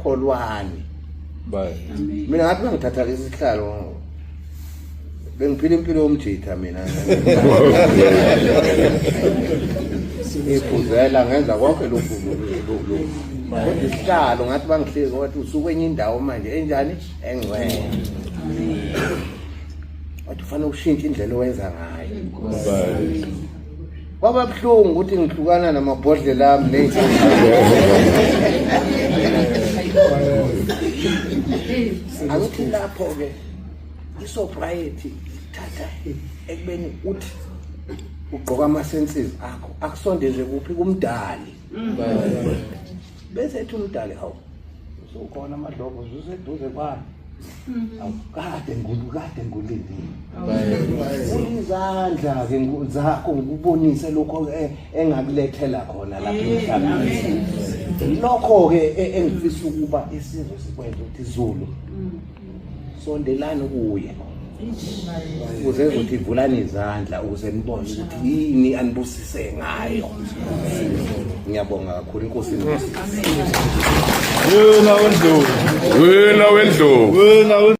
Kholwani. Mina ngathi bangithatha lesi sihlalo, bengiphila impilo yomjitha mina, ngiphuzela, ngenza konke lokhu lokhu, kodwa isihlalo ngathi bangihlezi, wathi usukwenye indawo manje enjani, engcwele, wathi ufanele ushintshe indlela owenza ngayo. Kwaba buhlungu ukuthi ngihlukana namabhodlela ami ney'nto. Angithi lapho-ke i-sobriety ithatha ekubeni uthi ugqoka ama-senses akho, akusondeze kuphi? Kumdali. Bese ethi umdali, "Hawu, usukhona amadlobo, ususeduze kwami. Awu, kade ngulu, kade ngulindile. Izandla ke zakho ngikubonise lokho engakulethela khona lapha emhlabeni." Lokho ke engifisa ukuba isizwe sikwenze, ukuthi Zulu, sondelani kuye ukuze ezothi vulani izandla ukuze nibone ukuthi yini anibusise ngayo. Ngiyabonga kakhulu, inkosi inibusise. Wena wendlovu. Wena wendlovu. Wena.